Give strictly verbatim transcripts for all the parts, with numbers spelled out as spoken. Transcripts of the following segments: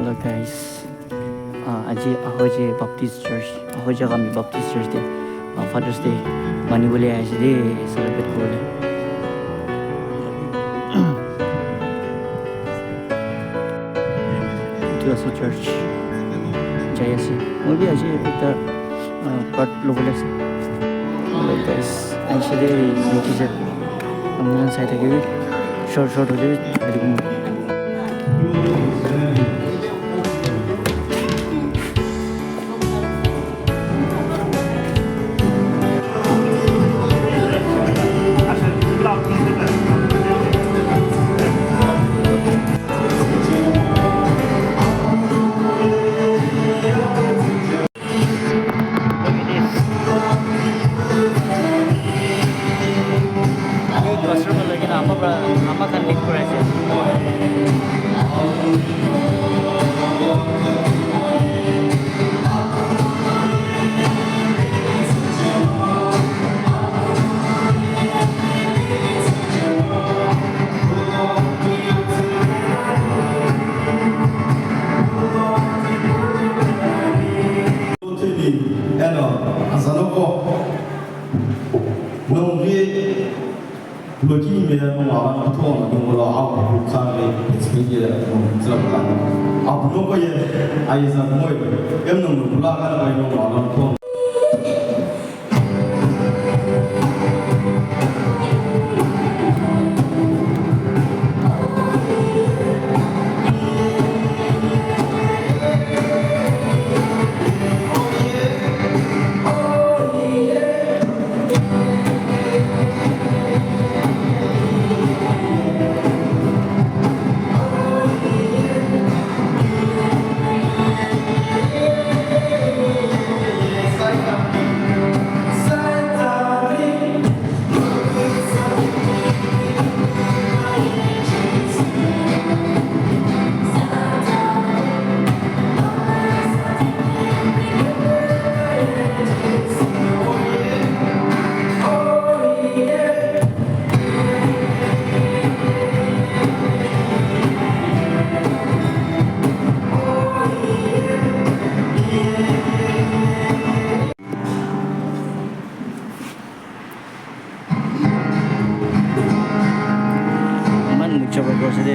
Hello guys, uh, aji Ahoje Baptist Church, Ahoje Gami Baptist Church de, uh, Father's Day mani bole aise de celebrate kore. Etu ase church, jai ase. Moi bi aji ekta, uh, part lobole ase. Hello guys, aise de, apni khan sai thakibi, short short hoilebi. Washroom lo kena ama pra, ama khan lead kuri ase. Eno azanoko nongri loki me no mala no to no ngolo au khare expedie no tsala. Abu no ko ye aiza moi em no no bula ka ba no mala no to. Mani mucha ba kose de.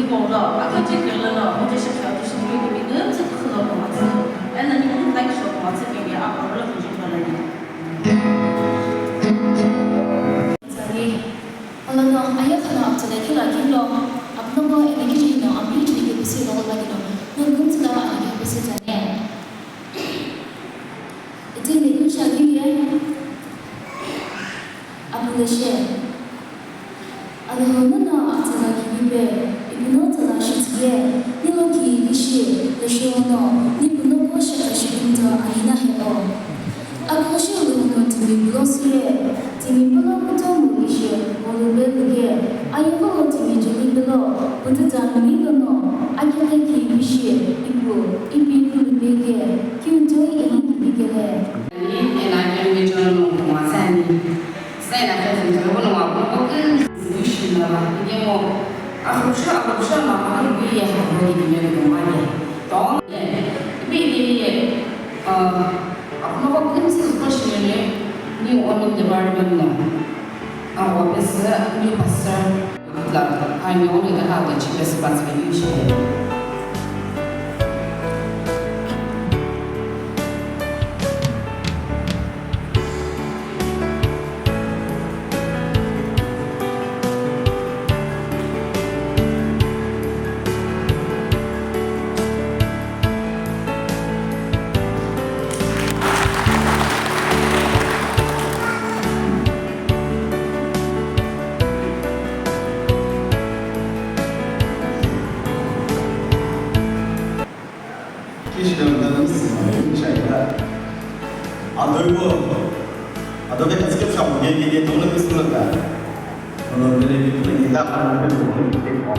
Hipau lo, akha chikelo no, mote shikha tu shimlu kimi nunzü khülo kumatsu, eno ningu like shou kumatsu kemi, apau lo kuji palani. Tsani, alono, aye khana aptsala kila kimlo, apnoko eno kiji no, ambi chini ke pisi lo kumakino, nungu tsala ani ke pisi tsani. Iti nenu shadi ye, apuleshe. Alhou nono atsa la kivipe, ipuno tsala shitsüye, nilo ki vishi, leshono, nipuno ko shaka shikumta alina heo. Akoshe Alhou no timi pulo suye, timi pulo kutomo kishe, olube luge, ayokolo timi jeli pulo, pututa mini lono, akete ki vishi, ipu, ipi pulube ge, kiutoi eni kivi kele. Ani, ena kemi jono no kumasani. Sena khe sentro no wa ko ko ke solution la ba. Ike mo, a solution, a solution la ba, ano bi ye ha ko ni ne ko ma ye. To, ye. Bi ye ye. Ah, apno ko kin se ko shi ne ni o no department no. A o pe se ni pastor. Good luck. I know that I have the cheapest bus for you. Kishina mdana msina mshaida. Adoibo. Adobe kaske shamu gege ge tona msina da. Ono dele ni ni da kana ni ni ni kwa.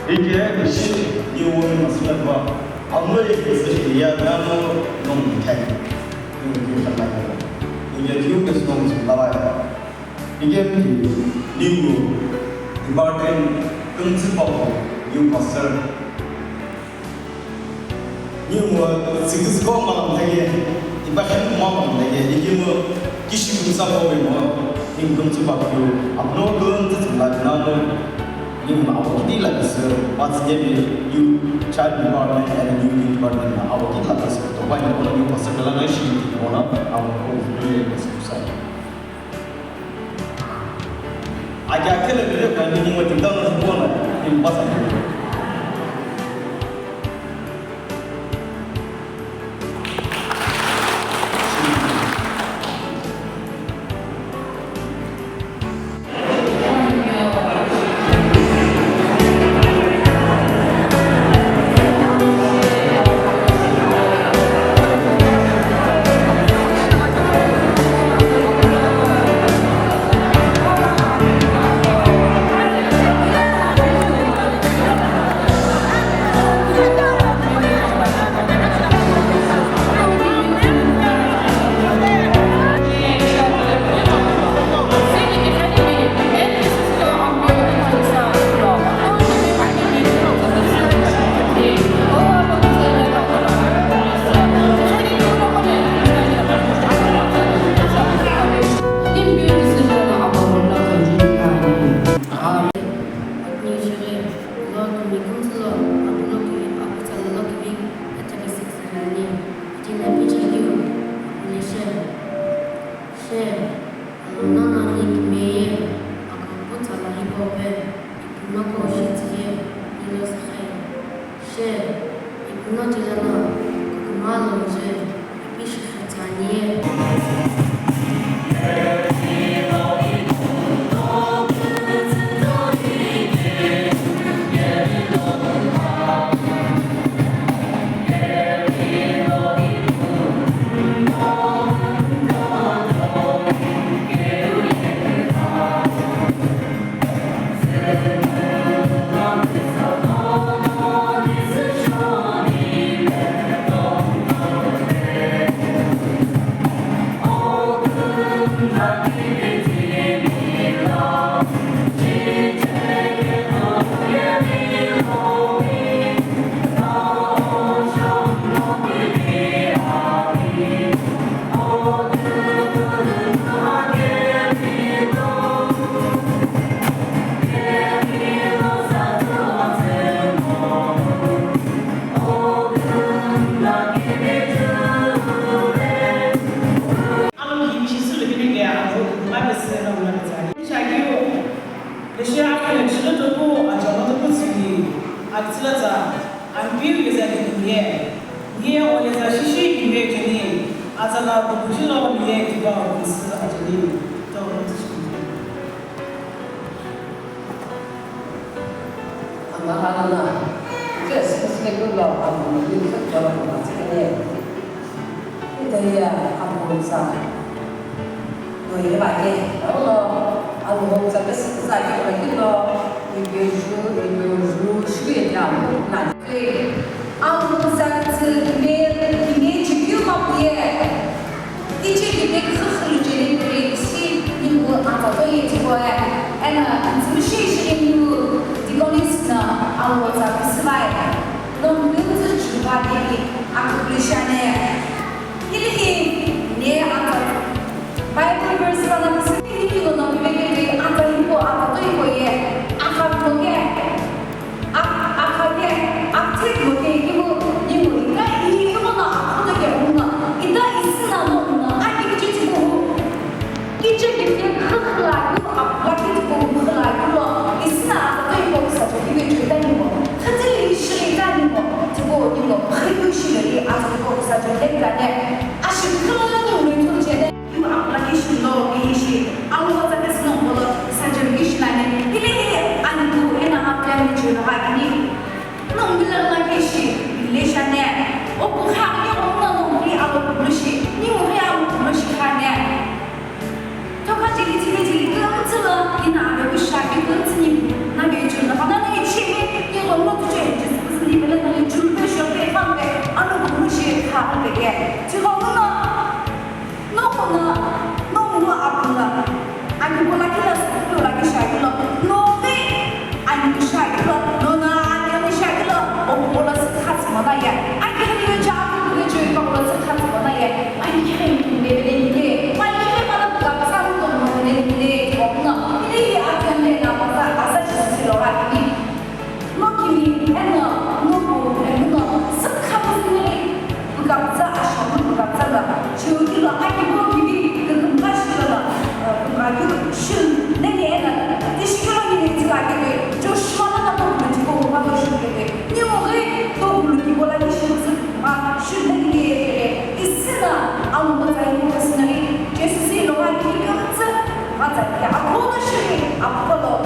Ike ni wo ni masina kwa. Amo ye kese ya namo no mtai. Ni ni kana. Ni ya kiu kese no msina ya. Ike ni ni department principal you pastor. Nimu tsiküsü ko malam thagi, ipa khen ko malam thagi, ikimu kishi kumsa ko be mo, nimu kumtsu pa ku, apno kun tsu tsu la na mo, nimu awo kiti la kisu, what's name you child department and youth department na awo kiti la kisu, to pa ni ko ni pastor la na shi ni ko na, awo ko ni le kisu sa. Aki akele bile kwa ni mo tinda no bona ni pasa. She, alo nana ni kimiye, akampu tsala hipau pe, ipuno ko shi tsiye, nilo sakhai. She, ipuno tilana, kukuma lo je, ipi shikha tsaniye. Tsülatsa, Ampeu yeza kinimye, niye o yeza shishi kimye cheni, atsala kukuchilo miye tiba o kusi acheni, to kusi. Ama alana, ke sisi ke kulo amu ni ke kulo amu tsene. Ita ya amu sa. Noye ba ke, alo, alo sa ke sa ke ba ke lo, ibe ju, ibe ju, shu ye ta na. Alo sa ke me, me ji ke ma ye. Kicheki pe khükhülü cheni pe shi ningu atsa toye tipau ye, eno itsümshi shi ningu deaconess na awo tsa püsüvai. Nongu tsü chüva kemi aküpülü shiani. Hilihi ne atsa Bible verse pala püsüvai ningu no pimekete atsa hipau atsa toye hipau ye, akha pimokeu. Ak-, akha ke, akthik mo ke, imu, imu, ika i, imu na akhoto ke, imu na, ita isina no, na, aki kichi tiku hu. Kichi kichi khukhlayu, aplaki tiku hu khulayu lo, isina akhoto iko kusajo, ibe jo ita nimo. Khatili ishi ita nimo, tiku nimo, khayu ishi le, i akhoto iko kusajo, le ita ne. Ashi khula ni ulu itu je ne. Yu application lo ishi, awo tsa ke sino kolo surgery ishi nani, ile ile aniku ena application lo ha kini. No mila la ke ishi, ile shane. O ku kha ke o no no ri awo ku shi, ni mo ri awo ku shi kha ne. To ka jili jili jili ke mtsilo, ina awo ku sha ke mtsini, na ke chun na, na ke chi, ke ko no tu che, just ni bele na chun pe sho pe kha pe, ano ku shi kha pe ke. Chi ko no. Noquna, noquna apuna, ani bola kila sukulu la kisha kilo, noqi ani kisha kilo, nona ani kisha kilo, o bola sikhat mana ya. Ani kiri ja aku kiri jo ipa bola sikhat mana ya. Ani kiri ni bebele ni le, ani kiri mana buka pasa ni to mana ni le, okuna, ni le ya ati ani na pasa, asa chisi lo ra ni. No kimi eno no pu eno no sükha pu sini bukapütsa asho no bukapütsa la chiu kilo aki bo kimi kükümka shilo la bukakyu shil neni eno tishikilo nini tsila kebe Joshua la na pu kümütiko umato shil kebe ni mogi to bulu kibo la ni shil sükha shil neni kebe isina amu tsa imo kasinari Jesu si lo aki kümütsa matsa ki akono shili akolo